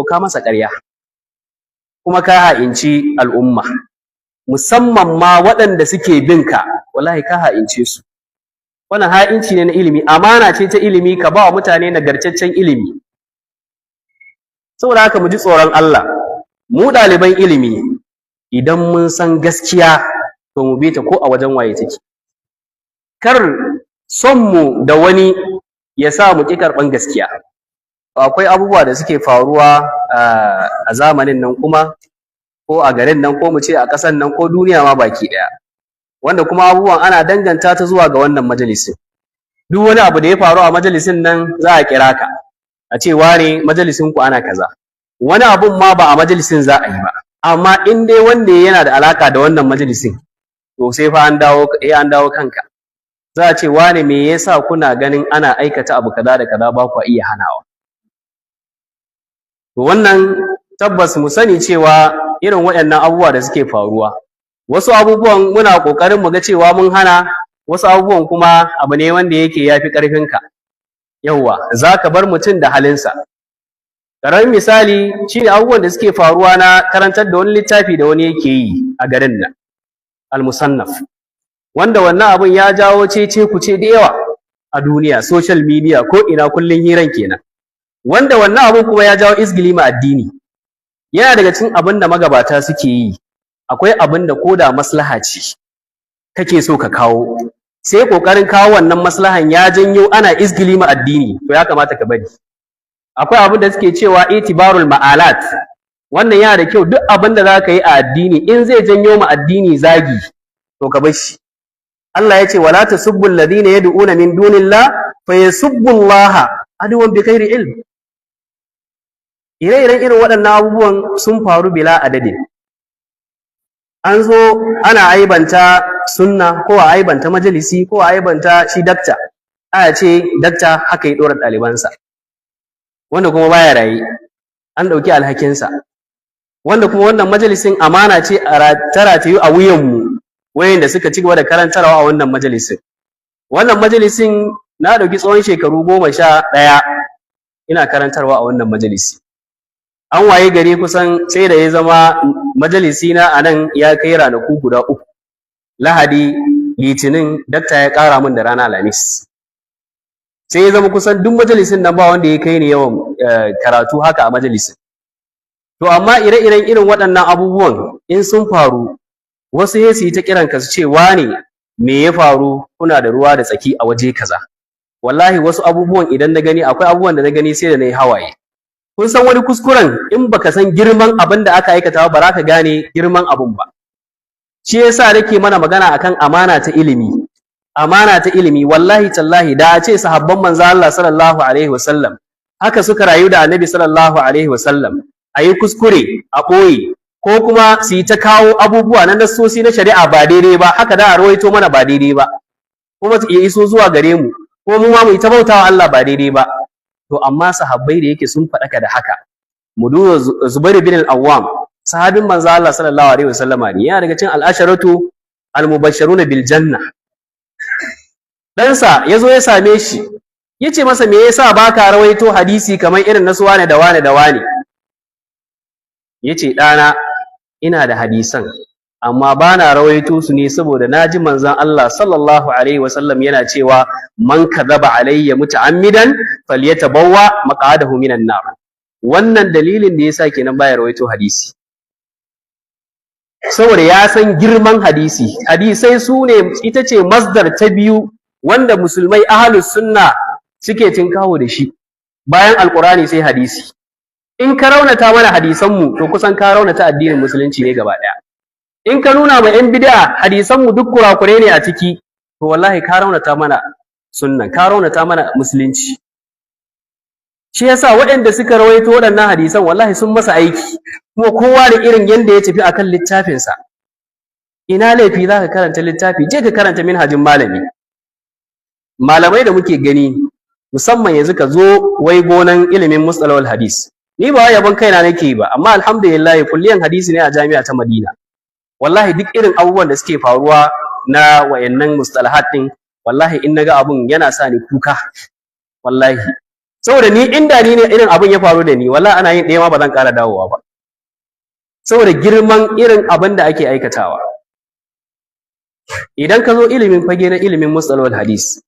ka masa ƙarya, kuma ka ha'inci al'umma, musamman ma waɗanda suke bin ka. Wallahi ka ha'ince su. Wannan ha'inci ne na ilimi. Amana ce ta ilimi ka ba wa mutane nagartaccen ilimi. Saboda haka mu ji tsoron Allah. Mu ɗaliban ilimi, idan mun san gaskiya, to mu bi ta ko a wajen waye take. Kar son mu da wani ya sa mu ƙi karɓan gaskiya. Akwai abubuwa da suke faruwa a zamanin nan kuma, ko a garin nan, ko mu ce a ƙasan nan, ko duniya ma baki ɗaya, wanda kuma abubuwan ana danganta ta zuwa ga wannan majalisin. Duk wani abu da ya faru a majalisin nan, za a kira ka a ce, "Wane, majalisin ku ana kaza." Wani abun ma ba a majalisin za a yi ba, amma in dai wanda yana da alaka da wannan majalisin, to sai fa an dawo, eh, an dawo kanka. Za a ce, "Wane, me yasa kuna ganin ana aikata abu kaza da kaza ba ku iya hanawa?" To wannan tabbas mu sani cewa irin waɗannan abubuwa da suke faruwa, wasu abubuwan muna ƙoƙarin mu ga cewa mun hana, wasu abubuwan kuma abu ne wanda yake yafi ƙarfinka. Yauwa, za ka bar mutum da halinsa. Ƙaramin misali shine abubuwan da suke faruwa na karantar da wani littafi da wani yake yi a garin nan, Al-Musannaf, wanda wannan abun ya jawo cece kuce da yawa a duniya, social media, ko ina kullun hiran kenan, wanda wannan abun kuma ya jawo izgili ma addini. Yana daga cikin abin da magabata suke yi, akwai abin da koda maslaha ce kake so ka kawo, sai kokarin kawo wannan maslahan ya janyo ana izgili ma addini, to ya kamata ka bari. Akwai abin da suke cewa itibarul ma'alat. Wannan yana da kyau. Duk abin da zaka yi a addini, in zai janyo ma addini zagi, to ka bar shi. Allah ya ce, "Wala tasubbu alladhina yad'una min dunillah fayasubbu Allah adwan bighairi ilm." Ire-iren irin waɗannan abubuwan sun faru bila adadin. An zo ana aibanta sunna, ko a aibanta majalisi, ko a aibanta shi dakta, aya ce dakta haka ya ɗora ɗalibansa, wanda kuma baya raye, an ɗauki alhakinsa, wanda kuma wannan majalisin amana ce ta ratayu a wuyanmu, wayanda suka ci gaba da karantarwa a wannan majalisin. Wannan majalisin na ɗauki tsawon shekaru 11 ina karantarwa a wannan majalisi. An waye gari kusan sai da ya zama majalisi na a nan ya kai ranaku guda uku: Lahadi, Litinin, dakta ya ƙara min da rana Alhamis. Sai ya zama kusan duk majalisin nan ba wanda ya kai ni yawan karatu haka a majalisin. To amma ire-iren irin waɗannan abubuwan in sun faru, wasu sai su yi ta kiran ka su ce, "Wane, me ya faru? Kuna da ruwa da tsaki a waje kaza." Wallahi wasu abubuwan idan na gani, akwai abubuwan da na gani sai da na yi hawaye. Kun san wani kuskuren, in baka san girman abin da aka aikata ba, za ka gane girman abun ba. Shi yasa nake mana magana akan amana ta ilimi. Amana ta ilimi, wallahi tallahi, da a ce sahabban manzo Allah sallallahu alaihi wasallam haka suka rayu da Annabi sallallahu alaihi wasallam, a yi kuskure a ɓoye, ko kuma su yi ta kawo abubuwa na nassosi na shari'a ba daidai ba, haka da a rawaito mana ba daidai ba, kuma ya iso zuwa gare mu, ko mu ma mu yi ta bautawa Allah ba daidai ba. To amma sahabbai da yake sun faɗaka da haka, mu duba Zubair bin al-Awwam, sahabin manzo Allah sallallahu alaihi wasallama ne, yana daga cikin al-asharatu al-mubashsharuna bil janna. Ɗansa ya zo ya same shi, ya ce masa, "Me yasa baka rawaito hadisi kamar irin na su wane da wane da wane?" Ya ce, "Ɗana, ina da hadisan, amma ba na rawaito su ne saboda na ji manzon Allah sallallahu alaihi wasallam yana cewa, 'Man kadhaba alayya muta'ammidan falyatabawwa maq'adahu minan nar.' Wannan dalilin da yasa kenan baya rawaito hadisi, saboda ya san girman hadisi. Hadisai su ne, ita ce masdar ta biyu wanda musulmai ahlus sunna suke tinkawo da shi bayan Alqur'ani, sai hadisi. In ka raunata mana hadisanmu, to kusan ka raunata addinin musulunci ne gaba ɗaya. In ka nuna ma 'yan bid'a hadisanmu duk kurakure ne a ciki, to wallahi ka raunata mana sunna, ka raunata mana musulunci. Shi yasa waɗanda suka rawaito waɗannan hadisan, wallahi sun masa aiki, kuma kowa da irin yanda ya tafi akan littafinsa. Ina laifi za ka karanta littafi? Je ka karanta minhajin malami. Malamai da muke gani, musamman yanzu ka zo wai gonan ilimin mustalahul hadis, ni ba wai yabon kaina nake ba, amma alhamdulillah, kulliyan hadisi ne a jami'a ta Madina. Wallahi duk irin abubuwan da suke faruwa na wayannan mustalahat din, wallahi in naga abun yana sa ni kuka wallahi. Saboda ni inda ni ne irin abin ya faru da ni, wallahi ana yin ɗaya ma ba zan ƙara dawowa ba, saboda girman irin abin da ake aikatawa. Idan ka zo ilimin fage na ilimin mustalahul hadis,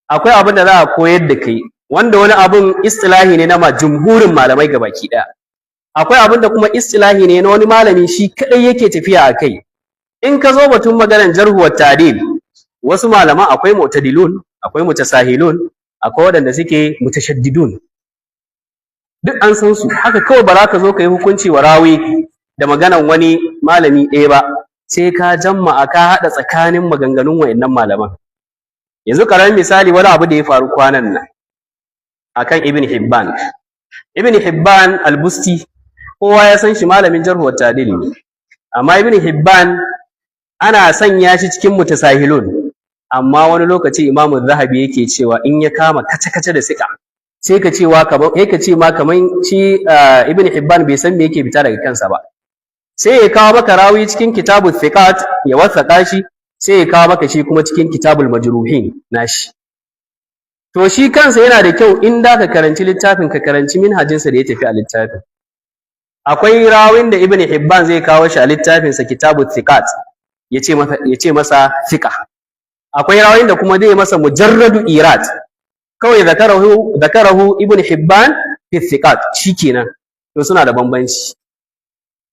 akwai abin da za a koyar da kai wanda wani abin istilahi ne na ma jumhurin malamai gabaki ɗaya, akwai abin da kuma istilahi ne na wani malami shi kadai yake tafiya a kai. In ka zo batun maganar jarhu wa ta'dil, wasu malaman akwai mu'tadilun, akwai mutasahilun, akwai waɗanda suke mutashaddidun, duk an san su. Haka kawai ba za ka zo ka yi hukunci wa rawi da maganan wani malami ɗaya ba, sai ka jamma'a, ka haɗa tsakanin maganganun wayannan malaman. Yanzu ƙaramin misali, wani abu da ya faru kwanan nan akan Ibn Hibban. Ibn Hibban al-Busti, kowa ya san shi, malamin jarhu wa ta'dil ne, amma Ibn Hibban ana sanya shi cikin mutasahilun. Amma wani lokaci Imam Zahabi yake cewa in ya kama kace-kace da sika, sai ka cewa kamar, sai ka ce ma kaman shi Ibn Hibban bai san me yake fita daga kansa ba. Sai ya kawo maka rawi cikin Kitabul Thiqat ya wathaka shi, sai ya kawo maka shi kuma cikin Kitabul Majruhin nashi. To shi kansa yana da kyau in da ka karanci littafin, ka karanci minhajinsa da ya tafi a littafin. Akwai rawin da Ibn Hibban zai kawo shi a littafinsa Kitabul Thiqat ya ce masa thiqa, akwai rawin da kuma zai masa mujarradu irad kawai, zakarahu Ibn Hibban fi thiqat, shikenan. To suna da bambanci.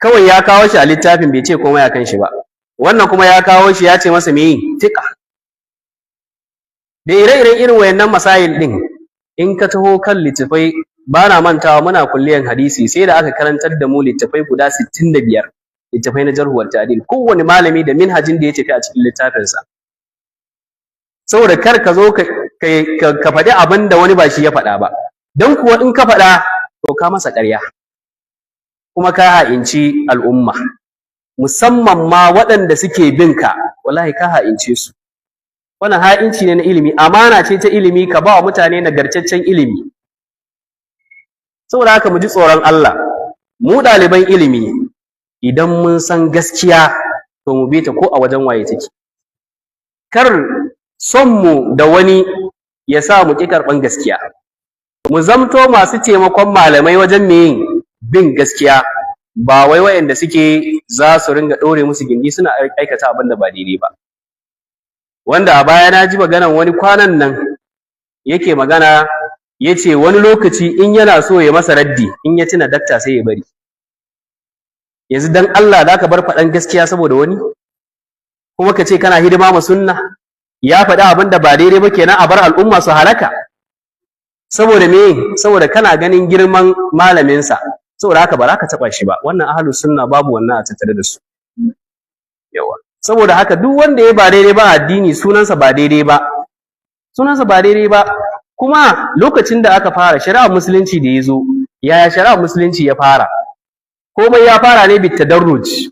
Kawai ya kawo shi a littafin, bai ce komai akan shi ba. Wannan kuma ya kawo shi, ya ce masa me? Thiqa. Da ire-iren irin wayannan masail din, in ka taho kan littafai, ba na mantawa muna kulliyan hadisi sai da aka karantar da mu littafai guda 65, littafai na jarhu wa ta'dil, kowane malami da minhajin da ya tafi a cikin littafinsa, saboda kar ka zo ka faɗi abin da wani ba shi ya faɗa ba. Don kuwa in ka faɗa, to ka masa ƙarya kuma ka ha'inci al'umma, musamman ma waɗanda suke bin ka. Wallahi ka ha'ince su. Wannan ha'inci ne na ilimi. Amana ce ta ilimi ka ba wa mutane nagartaccen ilimi. Saboda haka mu ji tsoron Allah. Mu ɗaliban ilimi, idan mun san gaskiya, to mu bi ta ko a wajen waye take. Kar son mu da wani ya sa mu ƙi karɓan gaskiya. Mu zamto masu taimakon malamai wajen me? Bin gaskiya, ba wai wayanda suke za su ringa ɗore musu gindi suna aikata abin da ba daidai ba. Wanda a baya na ji maganan wani kwanan nan, yake magana, ya ce wani lokaci in yana so ya masa raddi, in ya tuna dakta sai ya bari. Yanzu dan Allah za ka bar faɗan gaskiya saboda wani, kuma ka ce kana hidima ma sunna? Ya faɗi abin da ba daidai ba kenan, a bar al'umma su halaka saboda me? Saboda kana ganin girman malaminsa, saboda haka ba za ka taɓa shi ba. Wannan ahlus sunna babu wannan a tattare da su. Yawa, saboda haka duk wanda ya ba daidai ba addini, sunansa ba daidai ba, sunansa ba daidai ba. Kuma lokacin da aka fara shari'ar musulunci da ya zo, yaya shari'ar musulunci ya fara? Komai ya fara ne bitadarruj,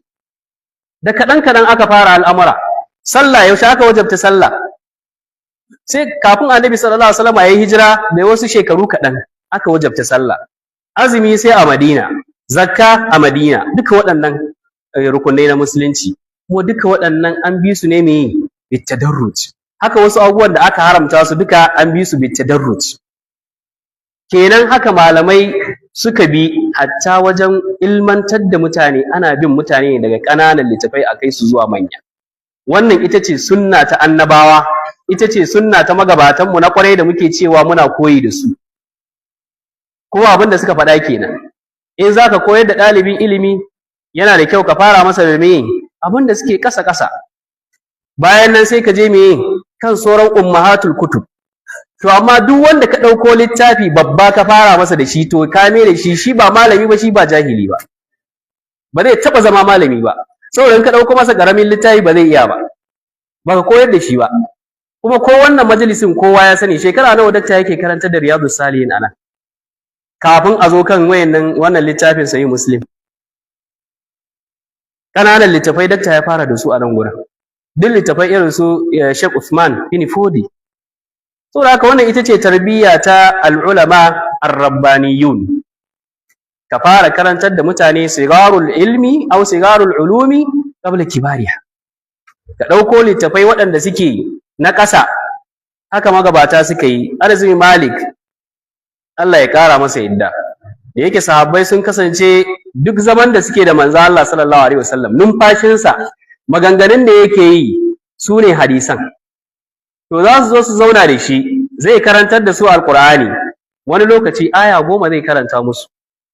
da kaɗan kaɗan aka fara al'amura. Sallah, yaushe aka wajabta sallah? Sai kafin Annabi sallallahu alaihi wasallam ya yi hijira da wasu shekaru kaɗan aka wajabta sallah. Azumi sai a Madina, zakka a Madina. Duka waɗannan rukunai na musulunci kuma duka waɗannan an bi su ne me? Bitadarruj. Haka wasu abubuwan da aka haramta su, duka an bi su bitadarruj. Kenan haka malamai suka bi, hatta wajen ilmantar da mutane, ana bin mutane ne daga ƙananan littafai a kai su zuwa manya. Wannan ita ce sunna ta annabawa, ita ce sunna ta magabatanmu na ƙwarai da muke cewa muna koyi da su. Kuma abin da suka faɗa kenan: in za ka koyar da ɗalibin ilimi, yana da kyau ka fara masa da me? Abin da suke ƙasa ƙasa. Bayan nan sai ka je me? Kan sauran ummahatul kutub. To amma duk wanda ka ɗauko littafi babba ka fara masa da shi, to ka me da shi, shi ba malami ba, shi ba jahili ba, ba zai taɓa zama malami ba. Saboda in ka ɗauko masa ƙaramin littafi, ba zai iya ba, ba ka koyar da shi ba. Kuma ko wannan majalisin kowa ya sani, shekara nawa dakta yake karantar da Riyadus Salihin anan kafin a zo kan wayannan wannan littafin Sahih Muslim? Ƙananan littafai dakta ya fara da su a nan gurin, duk littafai irin su Sheikh Uthman bin Fodi. Saboda haka wannan ita ce tarbiyya ta al'ulama ar-rabbaniyun: ka fara karantar da mutane sigarul ilmi aw sigarul ulumi qabla kibariha, ka ɗauko littafai waɗanda suke na ƙasa. Haka magabata suka yi. Anas bin Malik, Allah ya kara masa yadda, da yake sahabbai sun kasance duk zaman da suke da manzo Allah sallallahu alaihi wasallam, numfashinsa, maganganun da yake yi su ne hadisan. To za su zo su zauna da shi, zai karantar da su Alqur'ani. Wani lokaci aya 10 zai karanta musu,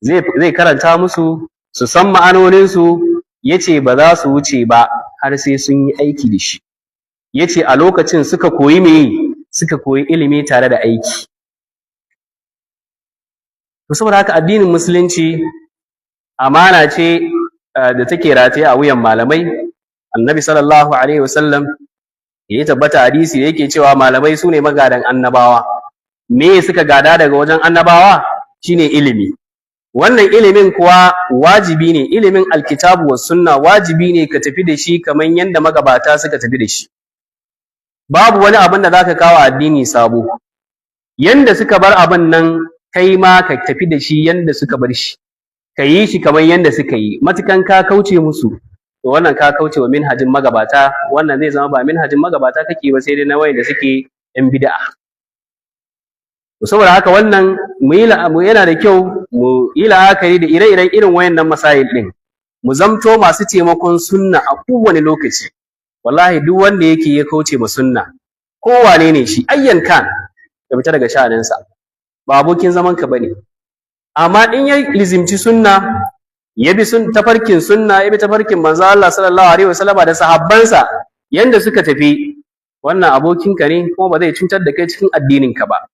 zai karanta musu su san ma'anoninsu. Yace ba za su wuce ba har sai sun yi aiki da shi. Yace a lokacin suka koyi me? Suka koyi ilimi tare da aiki. To saboda haka addinin Musulunci amana ce da take rataye a wuyan malamai. Annabi sallallahu alaihi wasallam ya tabbata hadisi yake cewa malamai su ne magadan annabawa. Me suka gada daga wajen annabawa? Shine ilimi. Wannan ilimin kuwa wajibi ne, ilimin alkitabu was sunna, wajibi ne ka tafi da shi kamar yadda magabata suka tafi da shi. Babu wani abin da zaka kawo addini sabo. Yanda suka bar abin nan, kai ma ka tafi da shi yanda suka bar shi, ka yi shi kamar yanda suka yi. Matukan ka kauce musu, to wannan ka kauce wa minhajin magabata. Wannan zai zama ba minhajin magabata kake ba, sai dai na wayanda suke yan bid'a. To saboda haka wannan mu yi yana da kyau mu yi la'akari da ire-iren irin wayannan masail din, mu zamto masu taimakon sunna a kowane lokaci. Wallahi duk wanda yake ya kauce ma sunna, ko wane ne shi, ayyan kan ya fita daga sha'aninsa, ba abokin zaman ka bane. Amma in ya lizimci sunna, ya bi sun tafarkin sunna, ya bi tafarkin manzo Allah sallallahu alaihi wasallama da sahabbansa yanda suka tafi, wannan abokinka ne, kuma ba zai cutar da kai cikin addinin ka ba.